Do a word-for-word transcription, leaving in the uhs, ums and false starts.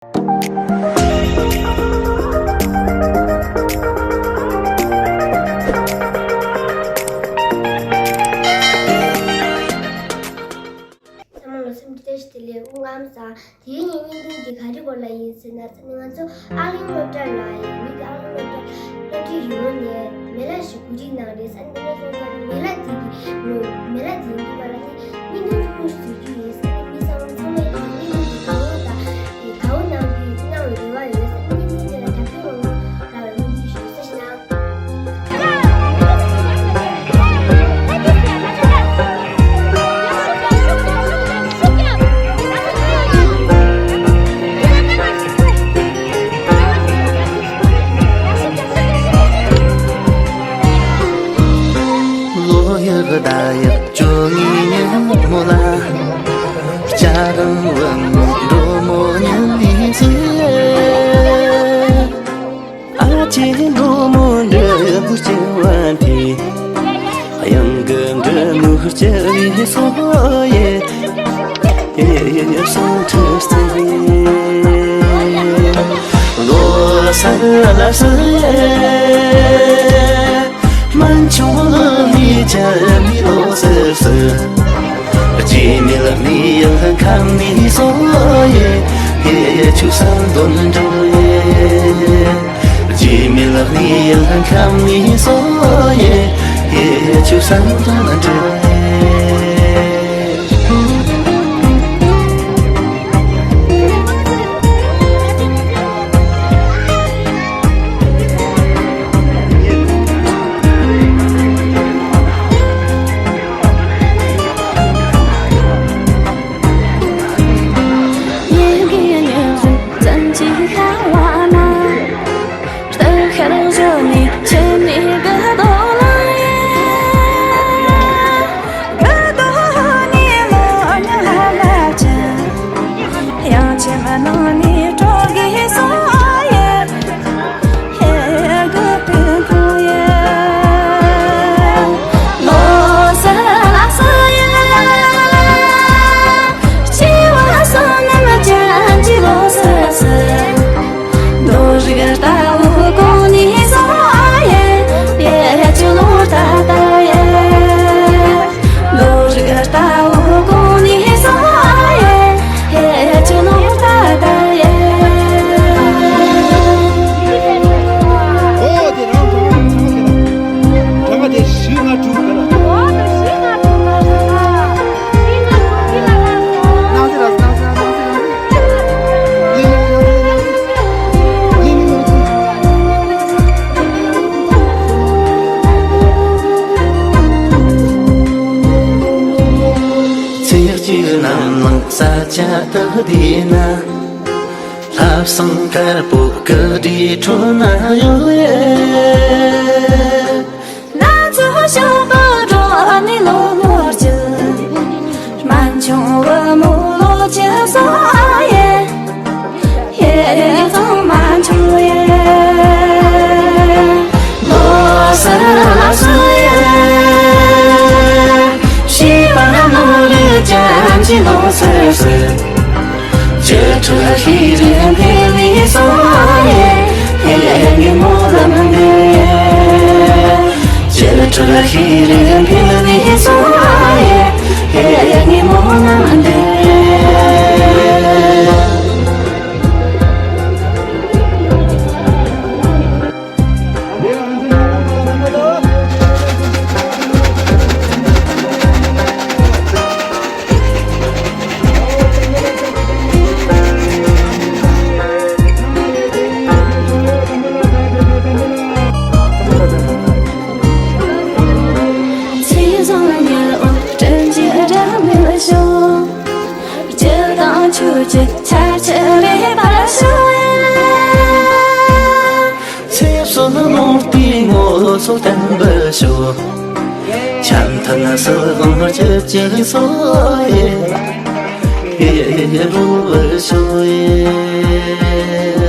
ཚང་མ་ལ་སེམས་བདེ་ཞིག་དེ་ལས་དབུ་ངམ་ས། དེ་རིང་གི་བརྙན་ཐུང་འདི་ག་རེ་སྐོར་ལ་ཡིན་ཟེར་ན། ང་ཚོ་ཨ་གླིང་སློབ་གྲྭ་ལ་ཡིན། མི་གི་ཨ་གླིང་སློབ་གྲྭ་སློབ་ཁྲིད་ཡོང་ནས་མེ་ལ་ཞིག་གོ་སྒྲིག་གནང་རེད། ས་ནི་མེ་ལ་སོང་ཙང་མེ་ལ་དེ་གི་མེ་ལ་དེ་འདི་བ་ལ་ནི་བརྙན་ཐུང་ཐུང་ཞིག་བཟོ་རྒྱུ་ཡིན་ཟེར་ནས། མི་ཚང་མ་ཚང་མས་ཀྱི་བརྙན་ཐུང་འདི་དགའ་བོ་དང་དགའ་བོ་གནང་རྒྱུ་གནང་བའི་རེ་བ་ཡོད་ཟེར་ནས། བརྙན་ཐུང་དེ་ལ་རྒྱབ་སྐྱོར་རོགས་གནང་ར་བའི་སྙིང་རྗེ་ཞུ་ཟེར་ཞེ་ན། ལོ་ཡག་ཟླ་ཡག་བཅོ་ལྔའི་ཉིན་མོ་ལ། སྐྱ་རེངས་བུ་མོ་འགྲོ་མོ་ཉིན་ལི་སི། ཨ་ཅེ་འགྲོ་མོ་འདྲ་བུ་སྐྱེ་བ་དེ། གཡང་གི་འདྲ་མོ་སྐྱེ་བའི་སོ་ཡེ། ཡེ་ཡེ་ཡེ་སོང་ཁྲི་སྟེ། ལོ་སར་ལ་སི་ཡེ། སྨན་ཆུང་ལ་མི་ཅ་མི་ལོ་སར་སི། རྗེས་མི་ལ་མི་ཡང་ཁམ་མི་སོ་ཡེ། ཡེ་ཆུ་སང་དོན་འགྲོ་ཡེ། རྗེས་མི་ལ་མི་ཡང་ཁམ་མི་སོ་ཡེ། ཡེ་ཆུ་སང་དོན་འགྲོ་ཡེ། ཚེ་གཅིག་ནམ་ལངས་ས་ཆ་དག་བསྡད་ན། ལྷ་བསང་དཀར་པོ་གི་སྒྲ་ཁྲོད་ན་ཡོད་ཡེ། ང་ཚོ་ཞོགས་པ་འགྲོ་ནི་ལོ་ལོ་ཅི། སྨན་ཆུང་བུ་མོ་ལོ་ཅི་སོ་ཡེ། ཧེ་ཧེ་ཚང་མ་འཆུ་ཡེ། ལོ་སར་ལ་སུ་ཡེ། ཤི་བ་ནོ་རི་ཅན་གྱི་ལོ་སར་སི། ཅི་ཁྲི་ཤི་རི་འཕེལ་ལི་སོ་ཡེ། ཧེ་ཧེ་ངི་མོ་ལམ་འདི་ཡེ། ཅི་ཁྲི་ཤི་རི་འཕེལ་ལི་སོ་ཡེ། ཧེ་ཧེ་ངི་མོ་ལམ་འདི་ཡེ། ཚེས་བཟང་ཉིན་འོག་དྲིན་གྱི་སྒྲ་མི་ཤོང་། སྤྱིར་བཏང་ཆོས་ཀྱི་ཆར་ཆུ་རེ་བར་ཤོག་ཡ། ཚེ་བསོད་ནོར་བུའི་ངོ་སོ་བརྟན་པར་ཤོག། འཆམ་མཐུན་སྲིད་དབང་སྤྱི་གཅིག་སོགས་ཡེ། ཡེ་ཡེ་ཡེ་རོལ་བར་ཤོག་ཡེ།